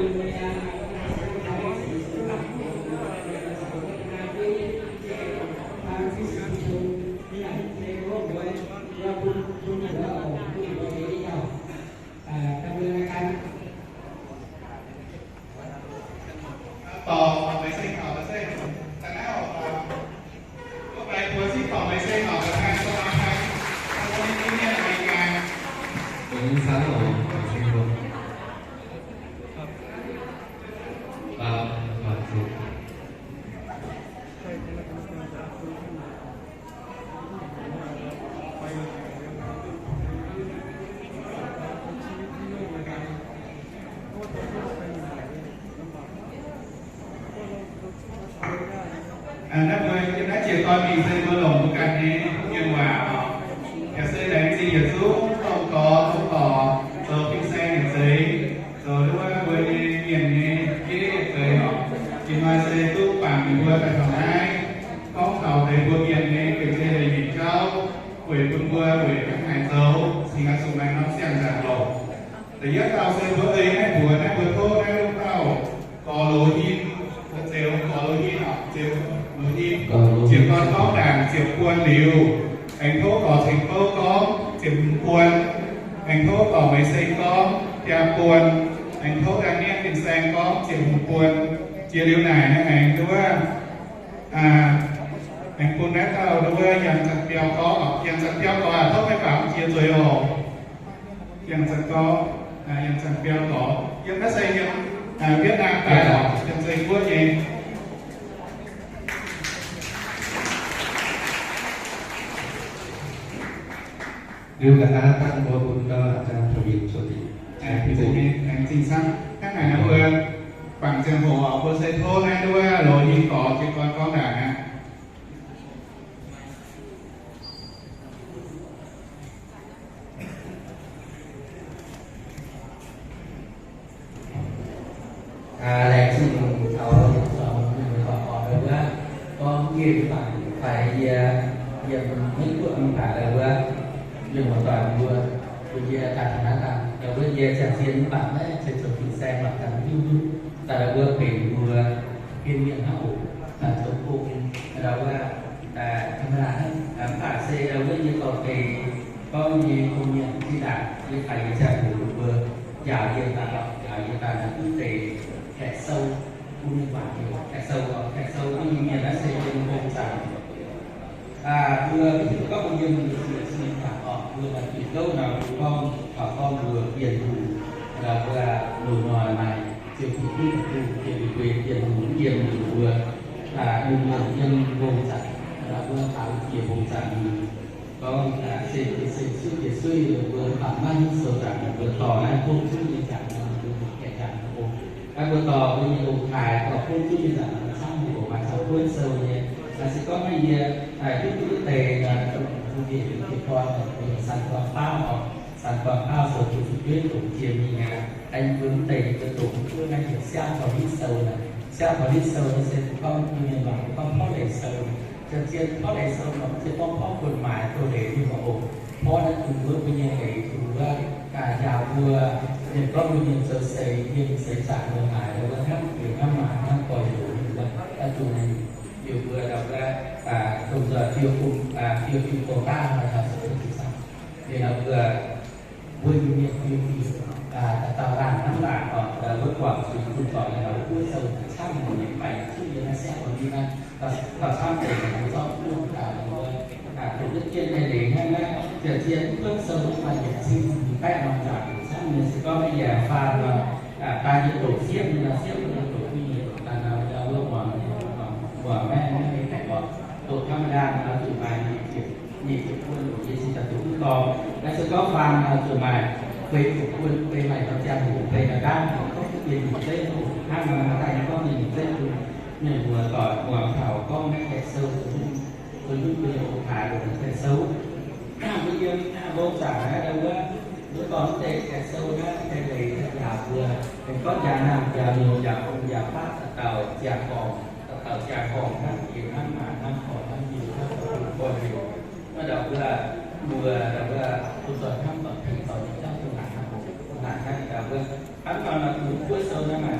Tỏ, maiv zeiz tỏ, maiv zeiz. Taux naaiv oc, mbuo bai buo zipv tỏ maiv zeiz tỏ, maiv zeiz tỏ, maiv zeiz tỏ. Mv cangv oc, maiv zeiz tỏ. Aa, maiv zeiz. Aa, naaiv mbuo, naaiv jiex dorn mingh se mbuo longc mbuo ganh nyei mienh waac oc. Yaac se laengz zingh yietc zungv dongh gorx dongh dorc zoux fin-saeng yaac zeiz, zoux nduov mbuo nyei mienh nyei bieiv yaac zeiz oc. Ih hnoi se duqv bangc ninh mbuo daaih taux naaiv, gorngv taux deix mbuo mienh nyei benx zeiv leiz nyeic jauv, weic bun mbuo weic hnangv haaix zoux cingx oix zuqc maaih norm siang-nzangc longc. Da'yietv dauh se mbuo ei naaiv mbuox naaiv mbuo tov naaiv lungh dauh gorx loz hinh, zeux gorx loz hinh oc, zeux loz hinh, ziepc gorn gorngv ndaangc ziepc buon liuz, aengx tov gorx ceng bouv gorngv ziepc hmz buon, aengx tov gorx meix sei gorngv biaa buon, aengx tov ganh niev fin-saeng gorngv ziepc hmz buon. Jiex liuz naaic naaiv aengx nduov, aengx bun naaiv dauh nduov Yangh Zanc Biau gorngv oc. Yangh Zanc Biau gorngv aac, tov meih baac mv jiex nzueic oc. Yangh Zanc Biau, Yangh Zanc Biau gorngv, yiem naaiv se yiem Vietnam daaih oc, yiem Zeng Guoqv nyei. Liuz ga'naaiv dangh mbuo bun gau a'jang Taux Yinh cuotv dingc. Aengx zingh camv. Hnangv naaic nor mbuo bangc ziangh hoc oc, mbuo se tov naaiv nduov loz hinh gorx jiez gorn gorngv ndaangc aqv. Laengz zingh taux mienh muoz-doic oc, wuov gorngv yie mv baac fai yie yiem Meiv Guoqv mv baac wuov mienh muoz-doic mbuo, bun yie daaih taux naaiv dangh, wuov yie ziangh zien mv baac naaiv se zoux fin-saeng mangc gaax hiuv duqv daaih wuov benx mbuo biên mienh hnangv oc, zoux gong, wuov ธรรมดา hnangv, mv baac se wuov yie dorh deix gorngv nyei gong mienh zinh ndaangc yie daaih yie ziangh hoc mbuo njaaux yie daaih, njaaux yie daaih naaiv duqv deix kaeqv sou, bun mienh muangx, kaeqv sou, kaeqv sou duqv nyei mienh naaiv se yiem gong zanc. Mbuo mv hiuv gorngv mbuo yiem mbuo ziex cin zaangc oc, mbuo naaiv bieqc gouv nor mbuo gorngv taux gorngv mbuo Bienh Hungh, mbuo loz-hnoi maaih ziouc bieqc duqv deic-bung, bieqc mbuo Bienh Hungh yiem mbuo, mbuo yiem mbong zanc, mbuo taux jiex mbong zanc mingh gorngv se, se suiv jiex suiv, mbuo mv baac maiv hiuv sou zanc, mbuo dorh naaiv butv zuqv nyei zanc, mbuo butv gaengh zanc mbuo. Naaiv mbuo dorh mbuo nyei ong-taaix dorh butv zuqv nyei zanc, camv mbuo maaih caux buonv sou nyei. Naaiv se gorngv naaiv yie duqv duqv deix, bun bieqc bieqc gorn, bun san gorn faauv oc, san gorn faauv sou bun zuqc jueiv doqc jiex mingh aqv. Aengx bun deix mbuo doqc mv duqv naaiv heuc siaauv taux litv sou naaic. Siaauv taux litv sou naaiv se gorngv mbuo mienh muangx gorngv porv leiz sou. Ziouc zien porv leiz sou nor, mv zeiz gorngv porv buonc maaiz doz-leiz mingh mv baac oc. Porv naaiv dongh wuov mbuo nyei leiz, dongh wuov njaaux mbuo, mienh gorngv mbuo mienh zoux seix yiem seix zaangc mbuo haaix, wuov hnamv yiem hnamv maaiz hnamv gorx-youz, dongh naaiv liuz mbuo dongh wuov, dongh nzoih fiou fim, fiou fim dongh daav hnoi taux seix zaangc. Liuz nor mbuo, mbuo Iu-Mienh fiu fim, dauh dauh laanh hnamv laanh oc, wuov guangc zuiz bun dorngx, wuov buov sou camv haic nyei, baengc zuqv yiem naaiv siaauv dorngx naaiv, taux camv deix mbuo zorqv duqv daaih, mbuo doqc duqv jienv nyei leiz hnangv naaiv, ziouc zien mv buonv sou mv baac yietc cin baeqv norm nzaangc camv nyei. Se gorngv yaac faanh nor, daaih yie doqc siepv nyei nor, siepv nyei doqc duqv nyei, daaih nor wuov muangx, muangx maengh maiv deix oc. Doqc ธรรมดา nor zuqc maaih nyic ziepc, nyic ziepc buonc oc, yie cingx daaih doqc mv dorngx. Naaiv se gorngv faanh nor zuqc maaih feix ziepc buonc, feix maaih ziangh hoc feix ga'ndaangv, gorngv duqv dien nyungc zeiv oc. Hnangv nor daaih yie gorngv dien nyungc zeiv bun mienh muoz-doic muangx taux gorngv naaiv kaeqv sou, bun duqv mbuo nyei ong-taaix longc naaiv kaeqv sou. Mbuo yiem mbong zaangc naaiv wuov, mbuo dorh mv deix kaeqv sou naaiv deix leiz njaaux mbuo, aengx gorngv njaaux naamh njaaux nyouz njaaux hung njaaux baav dauh dauh ziangh horngc, dauh dauh ziangh horngc hnangv jiex hnangv maaz hnangv horc hnangv nyouz hnangv gorx-youz. Wuov ndau wuov, mbuo ndau wuov bun zoih hnamv doic tengx doic nyei jauv dongh naaic hnangv, dongh naaic hnangv ndau wuov. Hnangv nor nor, mbuo buov sou naaiv maaih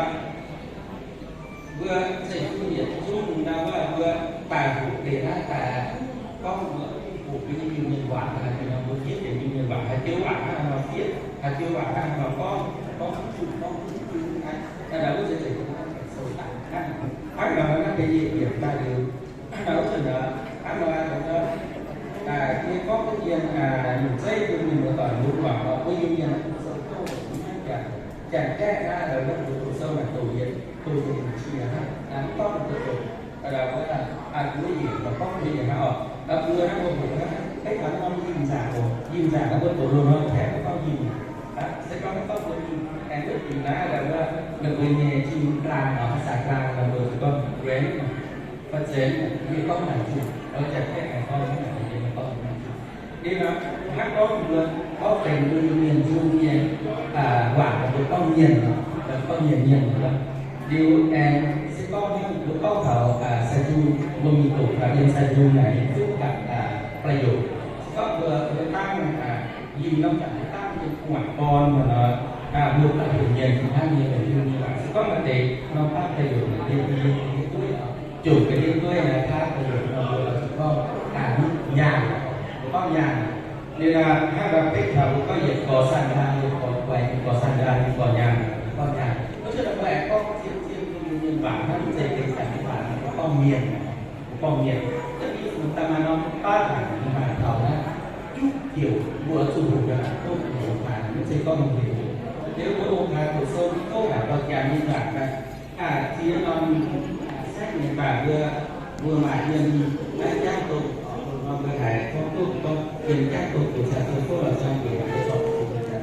nor, mbuo zeiv-fun yietc zungv nor, mbuo daaih hoqc deix naaiv daaih gorngv mbuo hoqc mbuo nyei Iu-Mienh waac, mbuo fiev deix Iu-Mienh waac, haaix joux waac hnangv nor fiev, haaix joux waac hnangv nor gorngv, gorngv duqv zuqc, gorngv duqv zuqc naaiv, naaiv wuov zeiv-fun sou daaih hnangv. Hnangv nor naaiv deix yietc yietc daaih liuz, hnangv nor wuov zanc nor, hnangv nor, daaih yie gorngv duqv yiem nyungc zeiv bun mienh muoz-doic mbuo muangx, mbuo Iu-Mienh sou doqv mbuo hnangv janx, janx-gaeqv naaiv, mbuo doqc sou naaic doqc yietc, doqc yietc nyungc qiex hnangv, mv gorngv mbuo doqc, mbuo yietc, gorngv mbuo yietc hnangv oc. Mbuo hnangv mbuo hoqc hnangv, maiv taux norm yinh nzaangc oc, yinh nzaangc naaiv mbuo doqc loz-hnoi tengx mv gorngv yinh, se gorngv mv gorngv mbuo yinh, aengx wuov diuc naaiv, ninh mbuo nyei jing-glaang oc, ภาษากลาง ninh mbuo gorngv แหวน Yie gorngv naaic zuqc, janx-gaeqv aengx gorngv naaic, yie gorngv naaic zuqc. Liuz nor, hnangv gorngv mbuo gorngv benx mbuo Iu-Mienh nzung nyei waac, mbuo gorngv mienh, gorngv mienh, mienh. Liuz aengx se gorngv hnangv mbuo gorngv taux สะดุ้ง, mbuo mingh doqc taux yiem สะดุ้ง naaic nyei zungv gapv ประโยค. Se gorngv mbuo, mbuo dangv Ih norm zanc mbuo dangh mienh gu'nguaaic gorn nor, mbuo daaih heuc mienh hnangv nyei, heuc nyei waac. Se gorngv maaih deix norm dangh daaih heuc mienh yiem yie nyei dueiv, jomc ga'ndiev dueiv naaic, daaih heuc nor, mbuo oix zuqc gorngv nyaanh, mbuo gorngv nyaanh. Liuz hnangv nor beiv taux mbuo gorngv yietc gorx sanh nyaanh, yietc gorx guaix, yietc gorx sanh nyaanh, yietc gorx nyaanh, mbuo gorngv nyaanh. Wuov zanc mbuo aengx gorngv zien zien mienh waac hnangv, mv zeiz benx zanc mienh waac, mbuo gorngv mienh, mbuo gorngv mienh. Da'nyeic fungx daaih maaih norm baav haic, maaih taux naaiv juqv diuc, mbuo zuqc hoqc nyei, doqc nyei ong-taaix, mv zeiz gorngv heuc. Liuz mbuo ong-taaix doqc sou mv kouv haic, dorh jangx nyei waac daaih, ziex norm saengv nyei daaih mbuo, mbuo maaih yiem naaiv jangv doqc, mbuo haiz gorngv doqc, gorngv yiem jangv doqc, doqc caux ziouc kouv lorz ziangh hoc,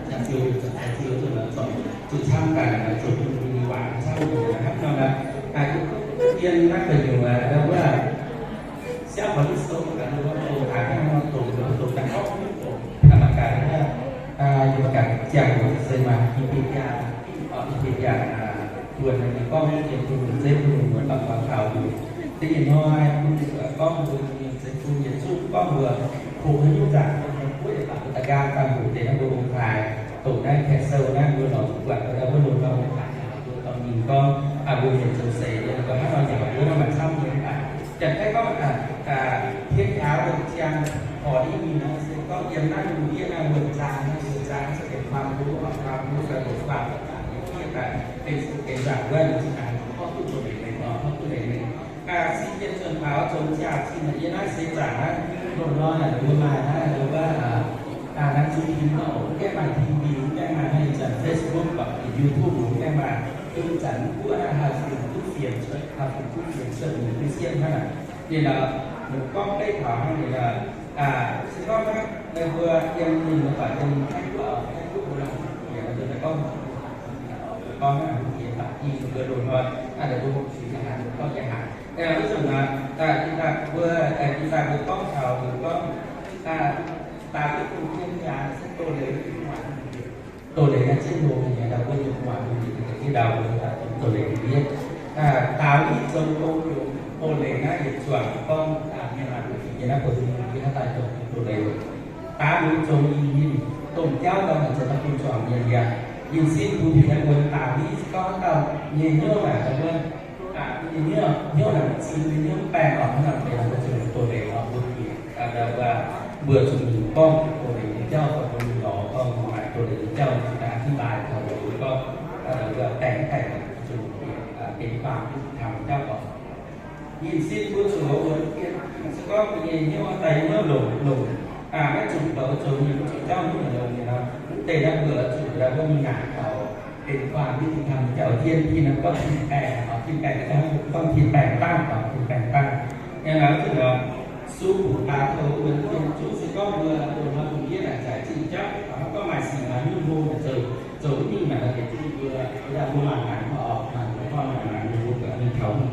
ziangh ziouc, ziangh ziouc, ziouc camv daaih, ziouc bun mbuo nyei waac camv nyei hnangv nor. Yiem naaiv gu'nyuoz wuov, siang horpc duqv sou gaax, mbuo ong-taaix hnangv nor doqc, doqc daaih gorngv doqc, mangc gaax wuov, mangc gaax ziangh hoc se maaih I^mbe^li^yaa, I^mbe^li^yaa, buonc naaiv gorngv nyei bun mbuo zeiv, bun mbuo muoz-doic gorngv taux, se ih hnoi bun mbuo gorngv mbuo nyei zeiv, bun yietc zungv gorngv mbuo hoqc haaix nyungc nzaangc, mbuo buov yietc baac mbuo da'nqaang daaih hoqc deix naaiv mbuo ong-taaix doqc naaiv kaeqv sou naaiv, mbuo lorz zuqc buatc mbuo naaiv, mbuo longc norm ong-taaix mbuo dorh mingh gorngv, mbuo mienh zoux seix yiem, hnangv nor nyanc mbuo naaiv maaih camv nyei mv baac Janx-Taiv gorngv, เพียงแค่ wuonh ziang horc i mingh nor, se gorngv yiem naaiv lungh ndiev naaiv wuonh zaang, naaiv wuonh zaang se benx ความรู้ oc, ความรู้ se benx ความ nyei fiev daaih, benx, benx nzaangc wuov, ninh zinh ndaangc horpc duqv doz-leiz mengh oc, horpc duqv leiz mengh. Sin jienv zunh taux zong jaa zinh naaic, yie naaiv seix zaangc naaiv, loz-hnoi naaic mbuo maaih naaiv wuov, naaiv สื่อพิมพ์ nor, mv gaengh maaih T V, mv gaengh maaih naaiv ih zanc Facebook, YouTube, mv gaengh maaih, zinh ndaangc mv buov naaiv haih fungx duqv fienx cuotv, haih fungx duqv fienx cuotv mingh duqv siepv hnangv naaic. Ninh gorngv beiv taux hnangv ninh, se gorngv naaiv mbuo yiem ninh mbuo baac yiem Taiv-Guoqv, Taiv-Guoqv mbuo lamh jiex, mbuo gorngv, gorngv naaiv jiex baac i mbuo loz-hnoi naaiv mbuo hopv sux nyei haaix, mbuo gorngv nyei haaix. Wuov zanc naaic, ih zanc mbuo, ih zanc mbuo gorngv taux mbuo gorngv, Daauv Hitv Bung Jienv Jaa se doz-leiz, doz-leiz naaiv jienv hlo nyei, ndau wuov nyei gu'nguaaic hlo nyei, ndau wuov doz-leiz nyei. Daauv Hitv Zong Gong Yungz doz-leiz naaiv yietc zuangx gorngv mienh maaih mbuo fingx nyei naaiv buo hmz nyei haaix daaih dongh doz-leiz. Daauv Lunx Zong Yinh Ninh domh jauv daaih naaic zoux daaih bun zuangx mienh yaac. Ninh sin bun fingx nyei wuonx daauv Hitv se gorngv haaix dauh nyei hnyouv naaic, ndau wuov, nyei hnyouv, hnyouv naaic mv zin, nyei hnyouv mv baengh orqc, hnangv naaic deix mbuo zuqc doz-leiz oc, mbuo fingx, mbuo zuqc mingh gorngv doz-leiz nyei jauv, fai mbuo mingh lorz gorngv maaih doz-leiz nyei jauv, mbuo zuqc daaih อธิบาย taux mbuo gorngv, mbuo baengh mv baengh, zuqc benx ความยุติธรรม jauv oc. Ninh sin mbuo zuqc wuonx dien, se gorngv mbuo nyei hnyouv daaih hnyouv longc, longc maiv zuqc douz zoux mienh mbuo zuqc jauv mv longx nyei nor, mv deix naaiv mbuo zuqc ndau wuov mingh naaic taux benx ความยุติธรรม jauv, tin, tin naaiv gorngv tin-baengh oc, tin-baengh, gorngv tin-baengh dangh oc, tin-baengh dangh. Yiem naaiv zuqc nor, 苏普达头文天珠 se gorngv mbuo loz-hnoi lungh ndiev naaic zaaix zinh jauv, gorngv maaih sic maaih nyungc hlo naaic zoux, zoux mv mingh naaic, deix zinh mbuo, mbuo mangc naaic oc, mangc mbuo gorngv naaic, mangc mbuo mingh taux mv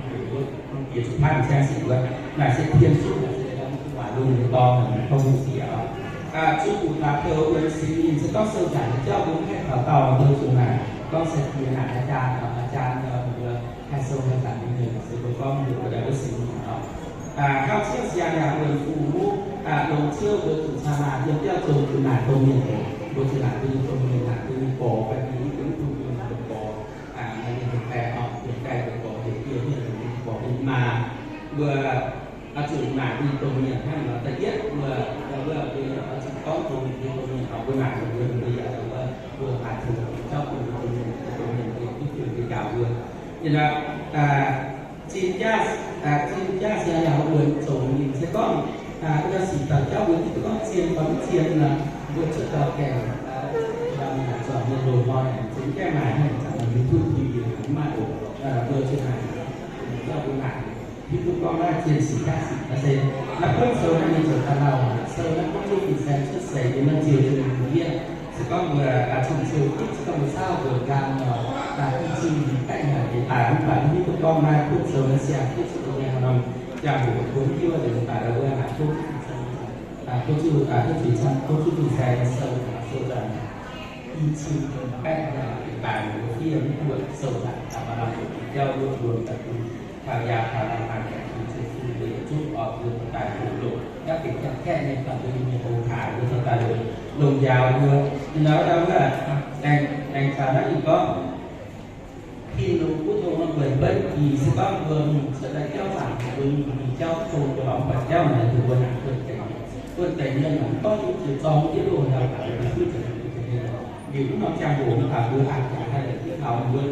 deix zuqc paanv siang sic wuov, naaic se tien zuqv naaic se gu'nguaaic lungh nyei dorngx naaic gorngv hungh diex oc. 苏普达头文心 ninh se gorngv sou nzaanc nyei jauv mbuo mv haih taux dauh mbuo zuqc naaic gorngv sai-diex naaic อาจารย์ oc, อาจารย์ mbuo haih sou haih nzaanc nyei mienh se mbuo gorngv mbuo ndau wuov singx oc. Hnangv ciouv siang yaac wuonx fungx wuov, longx ciouv mbuo zuqc caa maah yiem biauv zong zuqc naaic domh mienh oc. Mbuo zuqc naaic mbuo nyei domh mienh, naaic mbuo nyei gorx fai mbuo nyei domh mienh, mbuo gorx, maaih mienh heuc baengh oc, heuc baengh mbuo gorx, heuc yie mienh mbuo gorx, heuc maa. Mbuo oix zuqc naaic mbuo nyei domh mienh hnangv nor, da'yietv mbuo, mbuo, mbuo oix zuqc gorngv domh mienh, domh mienh oc, mbuo naaic mbuo, mbuo yaac mbuo, mbuo maaih zuqc jauv bun mbuo domh mienh, domh mienh mbuo duqv bun mbuo njaaux mbuo. Yie nor, zinh jaav, zinh jaav siang yaac wuonx zoux ninh se gorngv, wuov dauh sic dauh jauv mbuo duqv gorngv zien fai mv zien nor, mbuo cuotv dauh gaengh, zuangx mienh loz-hnoi, zinh jaav naaic hnangv zanc YouTube, T V mv maaih oc, mbuo zuqc naaic, jauv mbuo naaic, hiuv duqv gorngv naaiv zien sic jaav sic naaiv se, naaiv buonv sou naaiv ninh zoux daaih lauh, sou naaiv buonv zuqc fin-saeng cuotv seix yiem naaiv ziouc zuqc lungh ndiev. Se gorngv mbuo zuqc ziouc gitv, se gorngv mbuo saauv mbuo nqaang nor, i zingh baeqv haic deix daaih, mv baac hiuv duqv gorngv naaiv buonv sou naaiv siang gitv zuqc nyei norm ziangh hoc buonv hiuv deix daaih wuov naaic, buonv zuqc fin-saeng, buonv zuqc, buonv zuqc fin-saeng sou, sou nzangc. I cing baeqv haic deix daaih mbuo fiev mv buatc sou nzangc, daaih maaih lamh heuc jauv luoqc luoqc daaih bun taux yaac taux lamh haic daaih bun se fun mbuo yietc zungv oix mbuo daaih hoqc longc. Naaiv benx janx-kaeqv nyei, daaih mbuo nyei mienh ong-taaix mbuo taux daaih longc. longc njaaux mbuo. Ninh ndau wuov aengx caux naaiv ninh gorngv, Tin-Hungh butv tong norm mbuo benv, ih se gorngv mbuo mingh cuotv daaih jauv zaangc, mbuo mingh jauv tong, mbuo lorz buatc jauv naaic, mbuo nangc buonv deix, buonv deix mienh nangc gorngv jiex zorng jienv loh ndau, mbuo duqv nzengc, liuz wuov norm ziangh hoc mbuo daaih mbuo aqc jaax haih la'kuqv taux mbuo,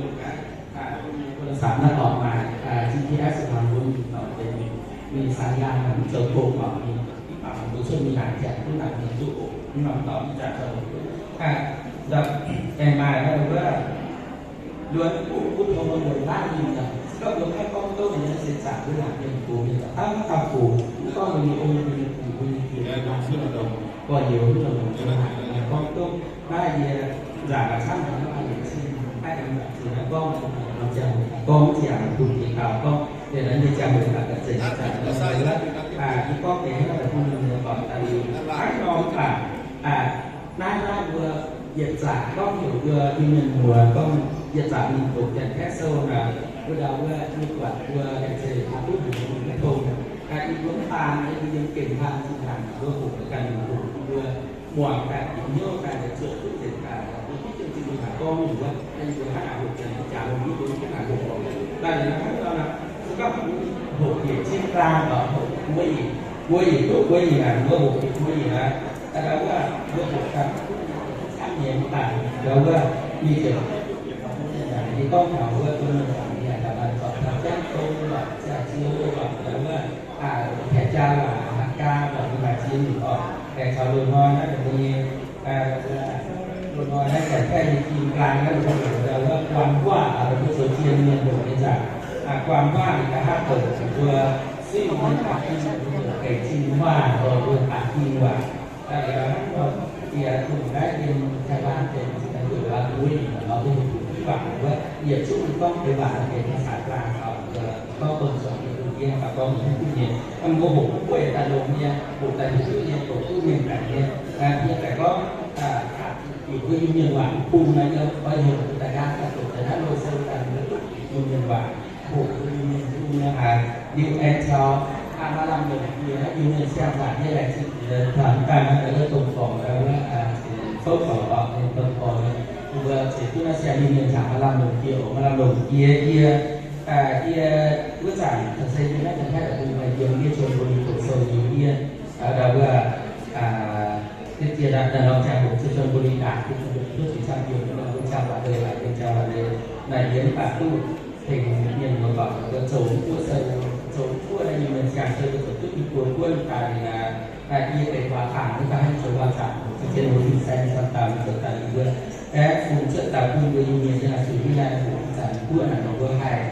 mbuo samx naaiv dorngx maaih G P S nor, mbuo mingh dorngx deix mingh, mingh saan laanh mingh zoux gong oc, mingh mv baac mbuo cuotv mingh naaic ziangx duqv naaic mingh duqv oc. Mv norm dorngx mv zanc zoux duqv, aengx maaih wuov, luonx butv, butv tong mbuo luonx naaiv mingh nor, se gorngv mbuo maiv gorngv duqv nyei se zanc mbuo naaic mienh gox mienh daaih dangv daaih gox, mv gorngv mbuo nyei ong, mbuo nyei gux, mbuo nyei diex, mbuo nyei gorx-youz, mv norm longc mbuo naaic gorngv duqv. Naaiv yie nzaangc maaih camv haic, mv baac yietc cin naaiv aengx zuqc naaiv gorngv, norm ziangh hoc gorngv mv ziangx bun jiex gaux gorngv, liuz naaiv nyei ziangh hoc gaax ga'zengc zanc, yie gorngv deix hnangv naaic bun mienh muoz doic daaih liuz, hnangv nor mv baac naaiv, naaiv mbuo yietc zaqc gorngv heuc mbuo Iu-Mienh muoz gorngv yietc zaqc mingh doqc Janx-Kaeqv sou naaic, wuov ndau wuov nyei buatc mbuo aengx zeiz maiv duqv heuc mbuo maiv tong. Ih mbuo mv baan nyei, mbuo yiem gengh hlaang zinh ndaangc mbuo hoqc ganh hoqc mbuo muangx daaih, bieqc hnyouv daaih, zuotc duqv nzengc daaih, mbuo duqv jienv zinh mbuo haic gorngv nyungc wuov, yie mbuo hnangv naaic hoqc Janx-Kaeqv jaax, mbuo mv gunv hnangv naaic hoqc oc. Daaih liuz hnangv nor, se gorngv hoqc bieqc cin-laangh oc, hoqc buo ih, buo ih duqv buo ih naaic, mbuo hoqc bieqc buo ih naaic, daaih wuov mbuo hoqc ganh camv nyei mv baac ndau wuov, ninh ziouc, ninh gorngv taux wuov, mbuo mienh zaangc mienh daaih maaih zorc taux Janx-Kaeqv sou lorqc, Janx-Kaeqv sou lorqc, ndau wuov, Kaeqv jaa lorqc, Hakkaa lorqc, ninh maaih ziex nyungc oc. Aengx caux loz-hnoi naaiv mbuo nyei, loz-hnoi naaiv Janx-Kaeqv nyei cin-laangh naaiv mbuo heuc ndau wuov guan huaav, mbuo zoux jien mienh hoqc nyei nzaangc. Guan huaav ninh nqa'haav douc mbuo Suiv nyei da'ginh, mbuo heuc gengh cin huaav, mbuo da'ginh waac. Daaih liuz hnangv nor, yie dongh naaiv yiem Taiwan deix, mbuo heuc waac-mueiv, nor mbuo heuc duqv waac wuov, yietc zungv gorngv deix waac deix ภาษากลาง caux gorngv dongh zuangx yie bun yie, gorngv mv duqv nyei. Mbuo hoqc mv buov daaih longx nyei, hoqc daaih hiuv duqv nyei, hoqc duqv mengh baeqc nyei. Yie daaih gorngv, bieqc mbuo Iu-Mienh waac bung naaiv, yie oix heuc mbuo daaih nqaang daaih doqc daaih naaiv loz-sou daaih mbuo duqv bieqc Iu-Mienh waac, hoqc mbuo Iu-Mienh bung nyei haic. Liuz aengx caux maaih lamh longc jiex naaiv Iu-Mienh siang-waanc nyei laengz zingh jiex taux daaih naaiv daaih wuov dongh gorngc wuov, fouv gorngc oc, dongh gorngc mbuo ceix duqv naaiv siang Iu-Mienh caux maaih lamh longc jiex oc, maaih lamh longc jiex yie, yie wuov zanc se yie naaiv Janx-Kaeqv deic-bung maaih yiem yie Chonburi doqc sou nyei yie, ndau wuov, deix ziex norm ziangh hoc Chonburi ndaangc, Chonburi cuotv cing camv yiem, mbuo jauv-latc leiz, mbuo jauv-latc leiz naaic yie mv baac duqv tengx mienh muoz-doic mbuo zoux mv buov sou, zoux mv buov naaiv nyei mienh siang-sou, zoux duqv i buo buonv daaih liuz, yie benx waac-zaangc, mv baac haih zoux waac-zaangc, zuqc zien mbuo fin-saeng camv dauh zoux daaih liuz wuov, aeqv, fungx cuotv daaih bun mbuo Iu-Mienh nyei laengz zingh, mv baac mv zanc mv buov naaic nor mbuo haih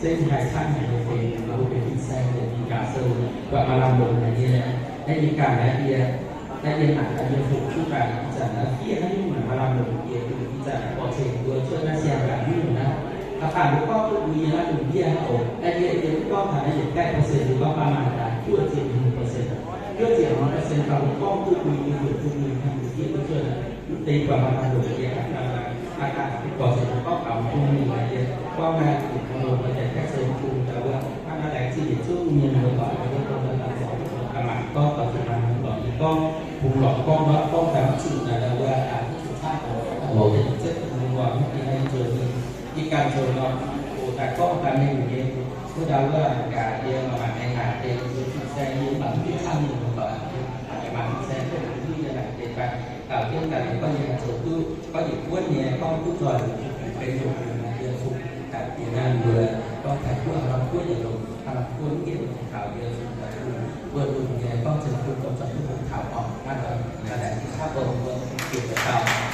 zengv haih camv haic nyei feix, mbuo benx fin-saeng, benx Meigaa sou, buatc maaih lamh longc haic nyei. Naaiv yie ganh naaiv yie, naaiv yie mangc gaax yie hoqc duqv daaih ih zanc naaiv fiev naaiv nyungc maaih lamh longc jiex, ih zanc borqc ceix mbuo cuotv naaiv siang-waanc nyungc naaiv. Aa, dangh mbuo gorngv duqv mbuo nyei naaiv lungh ndiev hnangv oc. Naaiv yie, yie mv gorngv taux naaiv yietc baeqv percent, yie gorngv baav maaih daaih juov ziepc nyungc percent, juov ziepc nyungc percent daaih mbuo gorngv duqv mbuo nyei, mbuo nyei, mbuo fiev duqv cuotv naaiv, mv deix buatc maaih lamh longc jiex aqv. Aa, dangh mbuo gorngv ceix gorngv taux mbuo nyei, yie gorngv naaiv, mbuo Janx-Kaeqv sou bung ndau wuov, hnangv naaiv laengz zingh yietc zungv mienh muoz-doic, mbuo dongh naaiv daaih zorc mangc gorngv taux zuqc maaih muoz-doic nyei gorngv, bungx lorqc gorngv nor, gorngv daaih mv zuqc naaic ndau wuov, aa, mv zuqc camv oc, mv zuqc camv oc, mv zuqc camv oc, yie ganh zoux nor, oc, daaih gorngv daaih mengh nyei, wuov ndau wuov, gaax yie maaih maengc naaic deix, yie fin-saeng yie mv baac mv zuqc camv mienh muoz-doic, maaih fin-saeng duqv mbuo duqv yie naaic deix daaih, daux jienv daaih liuz gorngv yie haih zoux duqv, gorngv yietc buonv nyei, gorngv duqv nzoih, benx nyungc naaic yie fungx daaih bieqc naaiv mbuo gorngv Taiv-Guoqv, Aav lamh Guoqv yietc longc, Aav lamh Guoqv mv nqemh taux yie fungx daaih duqv mbuo lungh nyei gorngv ceix bun domh zuangx duqv bun taux orqc. Hnangv nor, laengz zingh camv oc, mbuo bieqc daaih dauh.